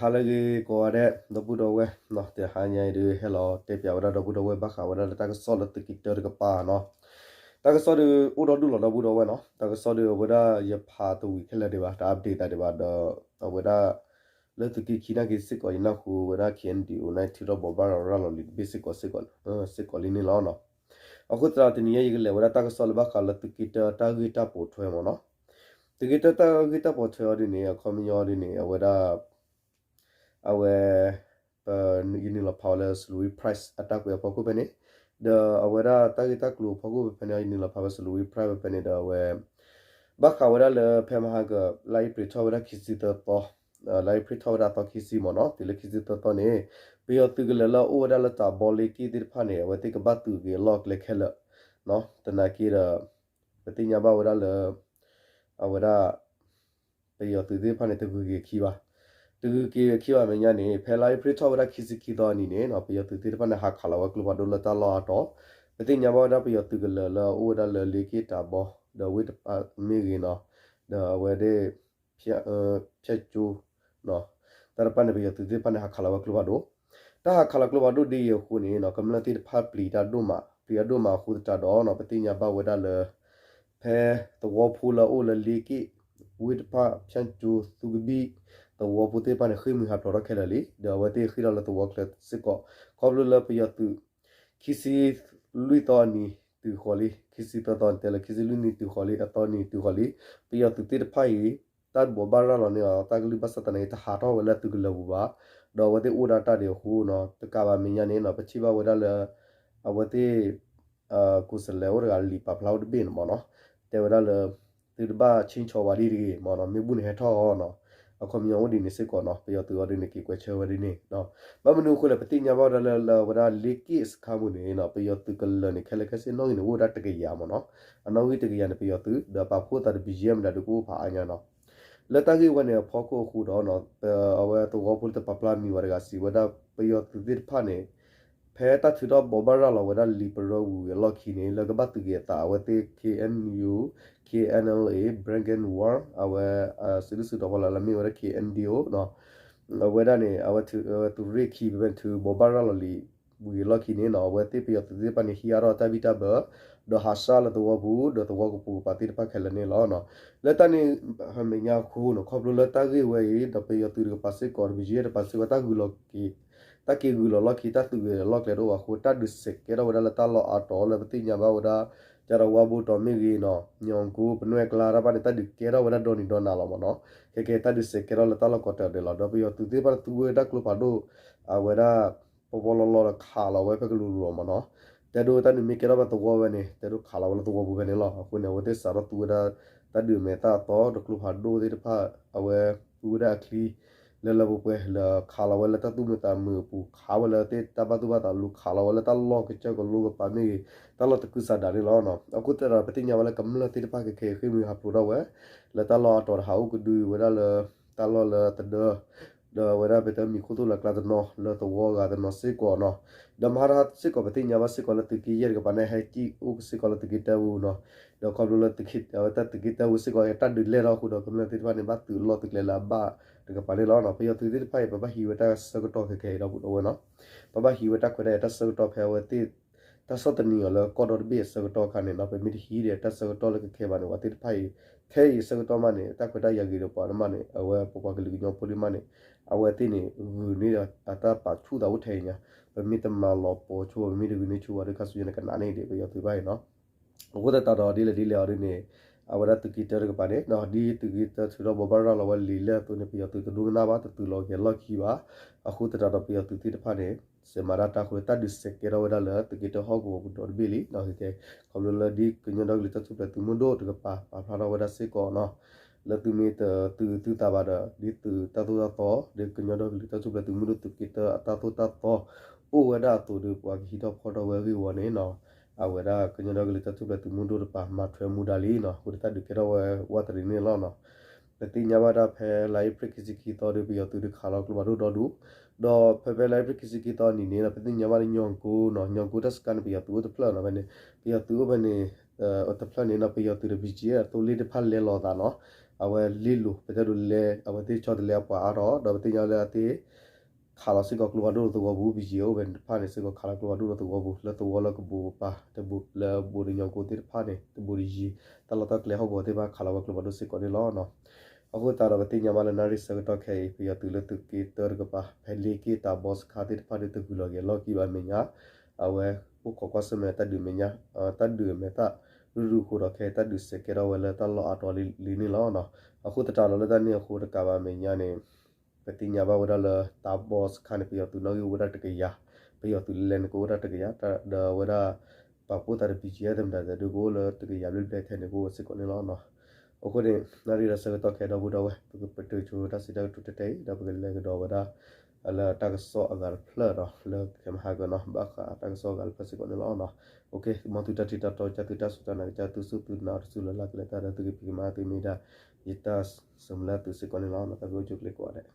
ဟါလၢအဂ့ၤကိးဂၤဒဲး ဒီပုၢ်ဒီဝဲၢ်နီၤ, တဟါညါအံၤဒုး ဟဲလီၤတဲပၠးဝဲဒၣ်ဒီပုၢ်ဒီဝဲၢ် ဘၣ်ဃးဝဲဒၣ်လၢတၢ်ကစီၣ်လၢသုးက့တၢတကပၤနီၤ. တၢ်ကစီၣ်ဒုးအိၣ်ဒီဒူၣ်လီၤ ဒီပုၢ်ဒီဝဲၢ်နီၤ. တၢ်ကစီၣ်ဒုးအဝဲဒၣ်ယဖးတဝံၤခဲလၢာ်ဒံးဘၣ်, တ update သးဒံးဘၣ်ဒီး အဝဲဒၣ် လၢသုးက့ခံနာ်က့ၤစ့ၢ်ကီး ယနၢ်ဟူဝဲဒၣ် KNDO န့ၣ် ထုးထီၣ်ဘိးဘၣ်ရၤလီၤလံာ်တဘ့ၣ်စ့ၢ်ကီး စ့ၢ်ကီးလံန့ၣ်လီၤနီၤ. အဃိသတးဒီးတနံၤညါ ယကလဲၤဝဲဒၣ်တၢ်ကစီၣ်လၢဘၣ်ဃးလၢသုးက့တၢတၢ်ဂ့ၢ်တၢ်ပိာ်ထွဲမ့ၢ်နီၤ. သုးက့တၢတၢ်ဂ့ၢ်တၢ်ပိာ်ထွဲအီၤဒ်န့ၣ် အခီပညီဒ်န့ၣ် အဝဲဒၣ် အဝဲ ပ ယနုာ်လီၤဖးအီၤလၢ Salween Press အတၢ်ကွဲးအဖီခိၣ်ဖဲန့ၣ်, ဒီးအဝဲဒၣ်တၢ်ဂ့ၢ်တၢ်ကျိၤအဖီခိၣ်ဖဲဖဲန့ၣ် ယနုာ်လီၤဖးဝဲ Salween Press ဖဲဖဲန့ၣ်ဒီးအဝဲ ဘၣ်ဃးဝဲဒၣ်လၢဖဲမဟါက လါအ့ဖြ့ၣ်ထီၣ်ဝဲဒၣ်ခံဆံသၢသီ, လါအ့ဖြ့ၣ်ထီၣ်ဝဲဒၣ်အသီခံဆံမ့ၢ်နီၤ, တုၤလၢခံဆံသၢသီန့ၣ် ပယီၤသုးကလၢၤလၢအအိၣ်ဝဲဒၣ်လၢတၢ်ဘီလ့က့ၢ်သ့ၣ်တဖၣ်န့ၣ် အဝဲသ့ၣ်ကဘၣ်သုးက့ၤအလီၢ်အကျဲခဲလၢာ်, သနာ်က့ဒီး ပသ့ၣ်ညါဘၣ်ဝဲဒၣ်လၢ အဝဲဒၣ် ပယီၤသုးသ့ၣ်တဖၣ်န့ၣ် တဂုၤက့ၤအခံဘၣ်, တဂုၤက့ၤအခံဘၣ်မဲာ်ညါန့ၣ် ဖဲလါအ့ဖြ့ၣ်ထီၣ်ဝဲဒၣ်ခံဆံခံသီအနံၤန့ၣ်နီၤ ပယီၤသုးသ့ၣ်တဖၣ်န့ၣ် ဟးခးလီၤဝဲကျိဖးဒိၣ်လၢတၢ်လီၢ်အါတီၤ, ပသ့ၣ်ညါဘၣ်ဝဲဒၣ်ပယီၤသုးကလၢၤလၢအအိၣ်ဝဲဒၣ်လၢလ့က့ၢ်တၢ်ဘီ ဒီးဝ့ၢ်တဖၣ်မ့ၢ်ဂ့ၤနီၤ, ဒီးအဝဲဒၣ် ဖၠၣ်ကၠိ တၢ်တဖၣ်န့ၣ် ပယီၤသုးသ့ၣ်တဖၣ်န့ၣ် ဟးခးလီၤဝဲကျိဖးဒိၣ်, တၢ်ဟးခးလီၤကျိဖးဒိၣ်ဒ်အံၤအဃိန့ၣ်နီၤ ကမျၢၢ်သ့ၣ်တဖၣ်ပျံၤတၢ်ဒိၣ်မး, ပျံၤတၢ်ဒိၣ်မးအဃိသတးဒီးနီၤ ပသ့ၣ်ညါဘၣ်ဝဲဒၣ်လၢ ဖဲသဝီဖိလၢအအိၣ်လၢလ့က့ၢ် ဝ့ၢ်တဖၣ် ဖၠၣ်ကၠိ သူကဘံၣ် သဝီဖိသ့ၣ်တဖၣ်န့ၣ် ဃ့ၢ်မှံဟးဖျိးထီၣ်ခဲလၢာ်လံ, ဒီးအဝဲသ့ၣ်ဃ့ၢ်ထီၣ်လၢသဝီချၢစ့ၢ်ကီး, ခီဖျိလၢပယီၤသုး ခံဆံလွံၢ်သီအနံၤတုၤဃီၤလံ, ခံဆံသၢသီန့ၣ် တဲလၢခံဆံလွံၢ်နံၤတုၤဃီၤလံ, အသီနံၤတုၤဃီၤလံ, ပယီၤသုးသ့ၣ်တဖၣ်အံၤ တၢ်ဘိးဘၣ်ရၤလီၤန့ၢ်အီၤ တၢ်ကလုၢ်ဘၣ်ဆၣ်သနာ်က့ တဟးထီၣ်ဝဲလၢသုးကလၢၤပူၤဘၣ်, ဒီးအဝဲသ့ၣ်အိၣ်ဒၣ်တၢ်ဒံးအဃိနီၤ တကးဘၣ်မဲာ်ညါန့ၣ်နီၤ ပထံၣ်ဘၣ်ဝဲဒၣ်လၢ အဝဲသ့ၣ် ကိးစလဲအိၣ်တဂၤလံာ်ပာ်ဖျါအိၣ်တဘ့ၣ်န့ၣ်မ့ၢ်နီၤ, တဲဝဲဒၣ်လၢ သုတဘၣ်ဆ့ၣ်ဆီၣ်ဝဲဒၣ်တဂ့ၤမ့ၢ်နီၤ, မ့ၢ်ဘူၣ်န့ၣ်ဟဲထီၣ်အီၤနီၤ, အခီပညီအိၣ်ဒ်န့ၣ်စ့ၢ်ကီးနီၤ, ပယီၤသုးအီၤဒ်န့ၣ် က့ၤကွဲးဆၢဝဲဒ်န့ၣ်, ဘၣ်မနုၤအဃိလဲၣ် ပသ့ၣ်ညါဘၣ်ဝဲဒၣ်လၢ လၢအဝဲဒၣ်လ့က့ၢ်စခါပူၤန့ၣ်နီၤ ပယီၤသုးကလၢၤန့ၣ် ခဲလၢာ်ခဲဆ့နီၣ်ဂံၢ်န့ၣ် အိၣ်ဝဲဒၣ်တကယၤမ့ၢ်နီၤ, အနီၣ်ဂံၢ်တကယၤန့ၣ် ပယီၤသုး ဒီးပာ်ဖှိၣ်သးဒီး ဘီၣ်ကၠံၣ်မတၤဒုးကအိၣ်ဖးအါညါနီၤ လၢတၢ်ဂ့ၢ်ဝဲန့ၣ်အဖီခိၣ်အဃိဒီး အဝဲသဝီဖိလၢတပာ်ဖျါမံၤဝဲတဂၤစံးဝဲဒၣ် ပယီၤသုးသ့ၣ်တဖၣ်န့ၣ် ဖဲတၢ်ထုးထီၣ်ဘိးဘၣ်ရၤလီၤဝဲဒၣ်လံာ်ပရၢဝံၤအလီၢ်ခံန့ၣ် လၢကဘၣ်သုးက့ၤအသး အဝဲသ့ၣ် K N U, K N L A, Brigade One အဝဲ စံးဒုးစုးဒီးဖီလာ်လၢမ့ၢ်ဝဲဒၣ် K N D O နီၤ, အဝဲဒၣ်န့ၣ် အဝဲသုးရ့ၣ်ခံဖဲဖဲန့ၣ် ထုးဘိးဘၣ်ရၤလီၤလံာ်ဝံၤအလီၢ်ခံန့ၣ်နီၤ အဝဲသ့ၣ်ပယီၤသုးသ့ၣ်တဖၣ်န့ၣ် ဟံးအါထီၣ်တၢ်ဘံၣ်တၢ်ဘၢ ဒီးဟးဆှၢလၢသဝီပူၤ ဒီးသဝီကပိာ်ကပၤသ့ၣ်တဖၣ်ခဲလၢာ်န့ၣ်လီၤ. လၢတၢ်န့ၣ် မဲာ်ညါအဃိနီၤ ခီဖျိလၢတၢ်ဂ့ၢ်ဝဲအံၤ ဒီးပယီၤသုးတကပၤစ့ၢ်ကီး တပယီၤတပၤစ့ၢ်ကီး တၢ်ဂုာ်လီၤက့ၤ တၢ်က့ၤဂုာ်လီၤလီၢ်ခံ တၢ်သုးဂဲၤလီၢ်ကျဲတအိၣ်ဘၣ်အဃိ တၢ်ဒုးစဲးကဲထီၣ်ဝဲဒၣ်လၢတၢ်လီၢ်အါတီၤလၢပသ့ၣ်ညါဘၣ်ဝဲဒၣ် ကၢ်ဒီးဝါဘိတီၤမ့ၢ်ဂ့ၤနီၤ ညီၣ်ကိ ပနွဲၢ်ကျါတၢ်ဘၣ်န့ၣ် တၢ်ဒုးကဲထီၣ်ဝဲဒၣ်ဒီနံၤဒီနၤလီၤမ့ၢ်နီၤ. ခဲကဲတၢ်ဒုးစဲးကဲထီၣ်လၢတၢ်လီၢ်ကိးတၢၢ်ဒဲးလီၤ. ဒီးပယီၤသုးသ့ၣ်တဖၣ်သူဝဲဒၣ်ကျိဖးဒိၣ် အဝဲဒၣ် ပီပီလီလီဒီးခးလီၤဝဲဖဲကလူၤလူၤလီၤမ့ၢ်နီၤ. တဲဒိတၢ်ဒုးမ့ၢ်ကဲထီၣ်ဖဲသဝီဝဲန့ၣ် တဲဒိခးလီၤဝဲလၢသဝီပူၤဖဲန့ၣ်လီၤ. အဃိန့ၣ် အဝဲသ့ၣ်စးထီၣ်သူဝဲဒၣ် တၢ်ဒုးအမဲာ်သၣ်အသီ ဒီးကျိဖးဒိၣ်သ့ၣ်တဖၣ် အဝဲသူဝဲဒၣ်အချံ လၢလၢပှဲၤပှဲၤ လၢခးလီၤဝဲလၢတၢ်သူၣ်မုာ်သးမုာ်အပူၤ ခးဝဲလၢသ့ၣ်တၢ်ဘၣ်သူၣ်ဘၣ်သးလူၤ ခးလီၤဝဲလၢတၢ်လီၢ်ကစၢၢ်ကလိကပၤမ့ၢ်ဂ့ၤ တၢ်လီၢ်တကုၤဆးဒးန့ၣ်လီၤ. အဃိသတးဒီး ပသ့ၣ်ညါဝဲလၢကမျၢၢ်သ့ၣ်တဖၣ်ခဲခဲအံၤ ဃ့ၢ်မှံဟးဖျိးထီၣ်ဝဲ လၢတၢ်လီၢ်အါတီၤတဟးအိၣ်ကဒုဝဲဒၣ်လၢ တၢ်လီၢ်လၢသဒၢ ဒီးအဝဲဒၣ်ပတဲမံၤခိၣ်သိၣ်လၢကျါတနီၤ လၢသဝီဂၤတနီၤစ့ၢ်ကီးနီၤ. ဒီးမဟါတဟါစ့ၢ်ကီး ပသ့ၣ်ညါဘၣ်စ့ၢ်ကီးလၢသုးက့ယဲၢ်တကပၤန့ၣ် ဟဲကံၣ်အိၣ်စ့ၢ်ကီးလၢသုးက့တၢပူၤနီၤ. ဒီးခီဖျိလၢ အဝဲတၢ်သုးက့တၢပူၤစ့ၢ်ကီး တၢ်ဒုးလဲၢ်ထီၣ်အဃိဒီး ကမျၢၢ်သ့ၣ်တဖၣ်န့ၣ် ဘၣ်သုးလီၢ်သုးကျဲလၢအဘၣ်တကပၤန့ၣ်လီၤ. ပယီၤသုးသ့ၣ်တဖၣ်အံၤ ပဘၣ်ဟံးဝဲတၢ်ဆၢကတီၢ်ခဲခဲအံၤဒီပုၢ်ဒီဝဲၢ်နီၤ. ပဘၣ်ဟံးဝဲတၢ်ခွဲးတၢ်ယာ်တၢ်ဆၢကတီၢ်ဖဲအဝဲသ့ၣ် တၢ်ဆီၣ်သနံးအီၤလၢကီၢ်ဒီတဘ့ၣ်အဆၢကတီၢ်အခါန့ၣ်နီၤ. ပမ့ၢ်တဟံးဒီးတၢ်ဆၢကတီၢ်လၢခဲခဲဘၣ်န့ၣ် ပှၤသ့ၣ်တဖၣ်အံၤ ထဲအံၤအဆၢကတီၢ်မးန့ၣ် တၢ်ခွဲးတၢ်ယာ်ဂ့ၤဒီးပှၤမးန့ၣ် အဝဲပပှၤကလုာ်ကညီဖိလံမးန့ၣ် အဝဲသ့ၣ်န့ၣ် ဂုာ်န့ၢ်ဒီးအတၢ်ပာ်ဆူၣ်သးအိၣ်ထဲအံၤညါ. ပမ့ၢ်တမၤလီၤပီၤဆိ ပမ့ၢ်တဂုာ်န့ၢ်ဆိဘၣ်ဒီး ခါဆူညါန့ၣ် ကနးန့ၢ်ဒံးပယီၤသုးဘၣ်အံၤနီၤ. အဃိသတးဒီးဒ်လဲၣ်ဒ်လဲၣ်အီၤဒ်န့ၣ် အဝဲဒၣ်သုးက့တၢတကပၤန့ၣ် ဒ်သုးက့တၢထုးထီၣ်ဘိးဘၣ်ရၤလီၤဝဲလံာ်လဲၢ်အသိးန့ၣ် ပယီၤသုးတဒိကနၣ်ဘၣ် တသုးလီၤက့ၤလီၢ်ခံဘၣ်. အဃိသတးဒီးပယီၤသုးသ့ၣ်တဖၣ်န့ၣ် စဲးမၤတၢ်တၢ်ဃိလၢတၢ်ဒုးစဲးကဲထီၣ်ဝဲဒၣ်လၢ သုးက့တၢဟီၣ်ကဝီၤပူၤဒီတဘ့ၣ်လံနီၤ. ခဲကဲ ခီဖျိလၢဒ်ကညီဒီကလုာ်တၢ်ထူၣ်ဖျဲးသုးမုၢ်ဒိၣ်တကပၤ ပာ်ဖျါထီၣ်ဝဲဒၣ်စ့ၢ်ကီးနီၤ လၢသုမ့ၢ်တသုးသုသးဘၣ်ဒီး ဒ်သုးတၢ်သိၣ်တၢ်သီ ဒ်ကညီဒီကလုာ်တၢ်ထူၣ်ဖျဲးသုးမုၢ်ဒိၣ်သုးက့တၢအတၢ်သိၣ်တၢ်သီ အိၣ်ဝဲဒၣ်အသိးဒီး ပှၤကဟံးထီၣ်ဖီၣ်ထီၣ်ဝဲအဂ့ၢ်ဝီန့ၣ်နီၤ အဝဲဒၣ်ကညီဒီကလုာ်တၢ်ထူၣ်ဖျဲးသုးမုၢ်ဒိၣ်တကပၤ မၤထွဲမူဒါလံနီၤ. အဃိဒီးတၢ်ဒုးကဲထီၣ်ဝဲဝးတရံးန့ၣ်လီၤနီၤ. ပသ့ၣ်ညါဘၣ်ဒၣ်ဖဲလါအ့ဖြ့ၣ်ခံဆံခံသီဒီး ပယီၤသုးဒုးခးလီၤကျိဖးဒိၣ်ဒီဒူၣ် ဒီးဖဲဖဲလါအ့ဖြ့ၣ်ခံဆံခံသီအနံၤန့ၣ် ပသ့ၣ်ညါဘၣ်လၢညီၣ်ကိနီၤ ညီၣ်ကိတၢ်စခါန့ၣ် ပယီၤသုးအိၣ်တဖျၢၣ်နီၤ ဖဲန့ၣ် ပယီၤသုးအိၣ်ဖဲန့ၣ် တဖျၢၣ်န့ၣ်နီၤ ပယီၤသုးဒီး ဘီကၠ့ အသိလ့ၣ်တဖၣ်လဲၤလီၤသးနီၤ, အဝဲလ့ၣ်လိၤ ပတဲဒိးလဲၤ အဝဲသ့ၣ်ဆီတလဲအပှၤအါထီၣ် ဒီးပသ့ၣ်ညါလၢအသ့ၣ် ခးလီၤစ့ၢ်ကီးကျိဖးဒိၣ်ဒီးသဝီပူၤ ဘီကၠ့ အိၣ်ဝဲတဖၣ်န့ၣ်စ့ၢ်ကီး ခးလီၤကျိဖးဒိၣ်ဒီးသဝီပူၤ လၢသဝီလၢကဘူးကပၤ တဘူးလၢဘူးဒီးညီကိသ့ၣ်တဖၣ်န့ၣ် တဘူးဒီးယံၤ တၢ်လီၢ်တၢ်ကျဲဟီၣ်ကဝီၤသ့ၣ်တဖၣ် ခးလီၤဝဲကျိဖးဒိၣ်စ့ၢ်ကီးန့ၣ်လီၤနီၤ. အဃိသတးဒီး ပသ့ၣ်ညါဘၣ်လၢနၣ်ရံၣ်ဆၢကတီၢ်ခဲအံၤ ပယီၤသုးလၢသုးက့တၢတကပၤ ဖဲလ့က့ၣ်တၢ်ဘီစခါသ့ၣ်တဖၣ်ဒီး တဂုၤလီၤက့ၤအလီၢ်ခံဘၣ်အမဲာ်ညါ အဝဲအိၣ်ခိးကွၢ်ဆၢၣ်မဲာ်တၢ်ဒုးမဲာ်ညါ တၢ်ဒုးအမဲာ်သၣ် ရူၢ်ရူၢ်အဃိဒီး ခဲအံၤတၢ်ဒုးစဲးကဲထီၣ်ဝဲလၢတၢ်လီၢ်အါတီၤလံန့ၣ်လီၤ. အဃိသတးဒီး လၢတၢ်န့ၣ်အဃိတကးဘၣ်အမဲာ်ညါန့ၣ် ပသ့ၣ်ညါဘၣ်ဝဲဒၣ်လၢ တၢ်ဘီစခါန့ၣ် ပယီၤသုးနီၣ်ဂံၢ်အိၣ်ဝဲဒၣ်တကယၤ, ပယီၤသုးလဲၤန့ၣ်ကအိၣ်ဝဲဒၣ်တကယၤ, ဒီးအဝဲဒၣ် ပာ်ဖှိၣ်သးဒီး ဘီကၠ့ သမ္မတ သ့ၣ်ဒုးကအိၣ်လၢတကယၤဘျဲၣ်ဘျဲၣ်ထဲန့ၣ် ကအိၣ်ဝဲစ့ၢ်ကီးန့ၣ်လီၤ. အဃိန့ၣ် နၣ်ရံၣ်ဒီးဆၢကတီၢ်ခဲဒီပုၢ်ဒီဝဲၢ် ပကပတုာ်ဆိတၢ်စံးတၢ်ကတိၤတဲတဲအံၤ ဒီးပကလဲၤကဒီးဝဲဒၣ် လၢတၢ်ကစီၣ်အဂၤတဖျၢၣ်ဒီး လၢကဲမဟါကၢနီၤ ဘၣ်ဃးတၢ်ကစီၣ်အဂၤတဖျၢၣ်စ့ၢ်ကီးန့ၣ်လီၤ. မ်သုတၢ်ထံၣ်တၢ်တီကစၢ်သုတၢ်စူၢ်တၢ်နာ်ကစၢ် သုစူၢ်သုနာ်တစူၢ်လၢ်လၢ်ကလဲၤတၢ်ဒီး သုကဖံးကမၤသုမ့ၢ်ဒၣ် ယတၢ်ဆၢမုၢ်လၢ်သုစ့ၢ်ကီးန့ၣ်လီၤ. တၢ်ဘျုးအိၣ်ဆိးကျဲကိးဂၤဒဲး